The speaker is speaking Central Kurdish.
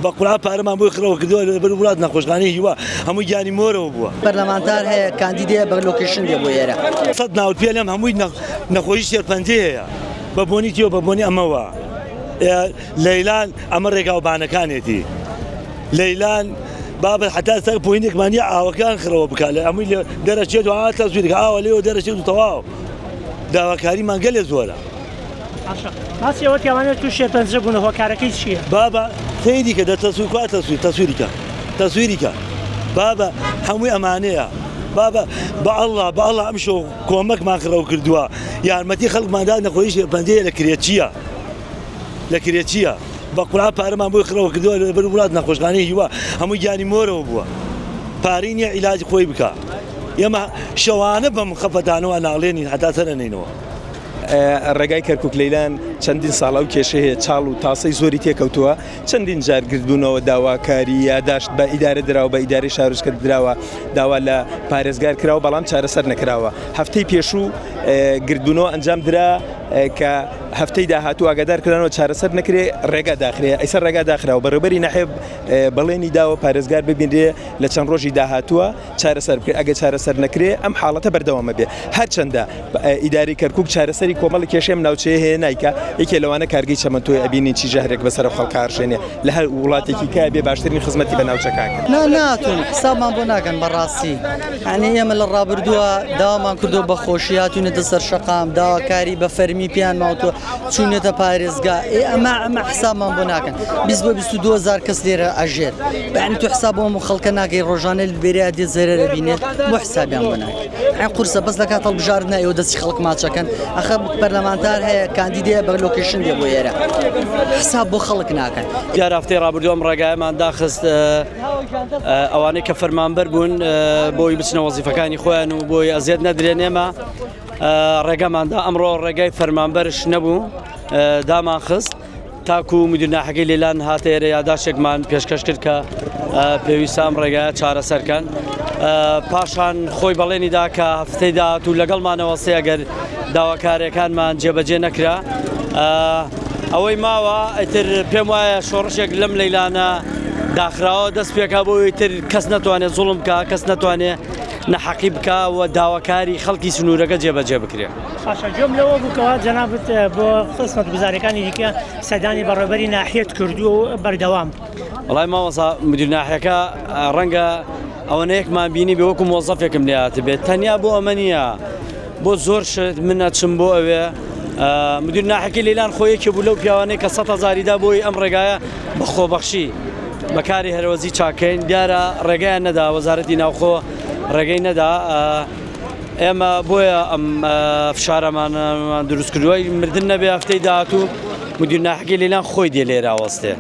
بە قورعان پارەمان بۆی خڕەوە کردووە لەبەر وڵات نەخۆشخانەی هیوا هەموو گیانی مۆرەوە بووە. پەرلەمانتار هەیە کاندیدەیە بە لۆکەیشن دێ بۆ ئێرە. سەت ناوت پێ لەم هەمووی نەخۆشی شێرپەنجەی هەیە بە بۆنی چیەوە بە بۆنی ئەمەوە لەیلان ئەمە ڕێگاوبانەکانێتی لەیلان بابە حتا سەر پۆینێکمان نیە ئاوەکان خڕەوە بکات لە ئەمووی لێ دەرەچێت و ئاتا زویرکە ئاوە لێوە دەرەچێت و تەواو داواکاریمان گەلێ زۆرە. باشە باسی ئەوە کە ئەوانە تووش شێرپەنجە بوون هۆکارەکەی چییە؟ بابە سەیری کە دە تەسویر کوا تەسویر تەسویری کە تەسویری کە بابە هەمووی ئەمانەیە بابە بە ئەڵڵا بە ئەڵڵا ئەمشەو کۆمەکمان خڕەو کردووە یارمەتی خەڵکماندا نەخۆشی شێرپەنجەیە لە کرێچییە لە کرێچییە بە قورعان پارەمان بۆی خڕەوە کردووە لەبەر وڵات نەخۆشخانەی هیوا هەموو گیانی مۆرەوە بووە پارەی نییە عیلاجی خۆی بکا ئێمە شەوانە بەم خەفەتانەوە ناڵێنین هەتا سەرەنێینەوە. ڕێگای کەرکوک لەیلان چەندین ساڵ ئەو کێشەی هەیە چاڵ و تاسەی زۆری تێکەوتووە چەندین جار گردبوونەوە داواکاری یاداشت بە ئیدارە دراوە بە ئیدارەی شارۆچکە دراوە داوا لە پارێزگار کراوە بەڵام چارەسەر نەکراوە هەفتەی پێشوو گردبوونەوە ئەنجام درا کە هەفتەی داهاتوو ئاگادار کرانەوە چارەسەر نەکرێ ڕێگا داخرێ ئەیسەر ڕێگا داخراوە بەڕێوبەری نەحێ بەڵێنی داوە پارێزگار ببینرێ لە چەند ڕۆژی داهاتووە چارەسەر بکرێت ئەگەر چارەسەر نەکرێ ئەم حاڵەتە بەردەوامە بێ هەرچەندە ئیداری کەرکک چارەسەری کۆمەڵی کێشەی ئەم ناوچەیە هەیە نایکا یەکێ لەوانە کارگەی چەمەنتۆی ئەبینین چی ژەهرێک بەسەر خەڵکا ئەڕژێنێ لە هەر وڵاتێکی کە بێ باشترین خزمەتی بە ناوچەکە کرد. نا ناتون حسابمان بۆ ناکەن بەڕاستی یعنی ئێمە لە ڕابردووە داوامان کردو بە خۆشی هاتوونەتە سەر شەقام داواکاری بە فەرمی پێیان ماوتوە چوونەتە پارێزگا ئێ ئەمە ئەمە حسابمان بۆ ناکەن 20 بۆ 22 هزار کەس لێرە ئەژێت یعنی تو حساب بۆ هەموو خەڵکە ناکەی ڕۆژانە لێرە دێت زەرەر ئەبینێت بۆ حسابیان بۆ ناکەی یعنی قورسە بەس لە کات هەڵبژاردنە ئێوە دەستی خەڵک ماچەکەن ئەخە پەرلەمانتار هەیە کاندیدەیە بە لۆکیشن دێ بۆ ئێرە حساب بۆ خەڵک ناکەن. دیارە هەفتەی ڕابردوو ئەم ڕێگایەمان داخست ئەوانەی کە فەرمانبەر بوون بۆی بچنە وەزیفەکانی خۆیان و بۆی ئەزیەت نەدرێن ئێمە ڕێگەماندا ئەمڕۆ ڕێگای فەرمانبەرش نەبوو دامان خست تاکو مدیر ناحەکەی لێلان هاتە ئێرە یاداشێکمان پێشکەش کرد کە پێویستە ئەم ڕێگایە چارەسەرکەن پاشان خۆی بەڵێنی دا کە هەفتەی داهاتوو لەگەڵمانەوە سێ ئەگەر داواکاریەکانمان جێبەجێ نەکرا ئەوەی ماوە ئیتر پێم وایە شۆڕشێک لەم لەیلانە داخراوە دەست پێکا بۆ ئیتر کەس نەتوانێت زوڵم بکا کەس نەتوانێت نەحەقی بکا و داواکاری خەڵکی سنوورەکە جێبەجێ بکرێ. باشە گوێم لەوە بوو کەوا جەنابت بۆ خزمەتگوزاریەکانی دیکە سەردانی بەڕێوەبەری ناحیەت کردووە و بەردەوام. وەڵای مامۆستا مدیر ناحیەکە ڕەنگە ئەوەنەیەکمان بینی بێ وەکو مۆزەفێکم لێ هاتبێت تەنیا بۆ ئەمە نییە بۆ زۆر شت من ئەچم بۆ ئەوێ مدیر ناحەکەی لەیلان خۆ یەکێ بوو لەو پیاوانەی کە سە هەزاریدا بۆی ئەم ڕێگایە بە خۆبەخشی بەکاری هەرەوەزی چاکەین دیارە ڕێگەیان نەدا وەزارەتی ناوخۆ ڕێگەی نەدا ئێمە بۆیە ئەم فشارەمان دروست کردووە مردن نەبێ هەفتەی داهاتوو مدیر ناحەکەی لەیلان خۆی دێ لێرە وەستێ.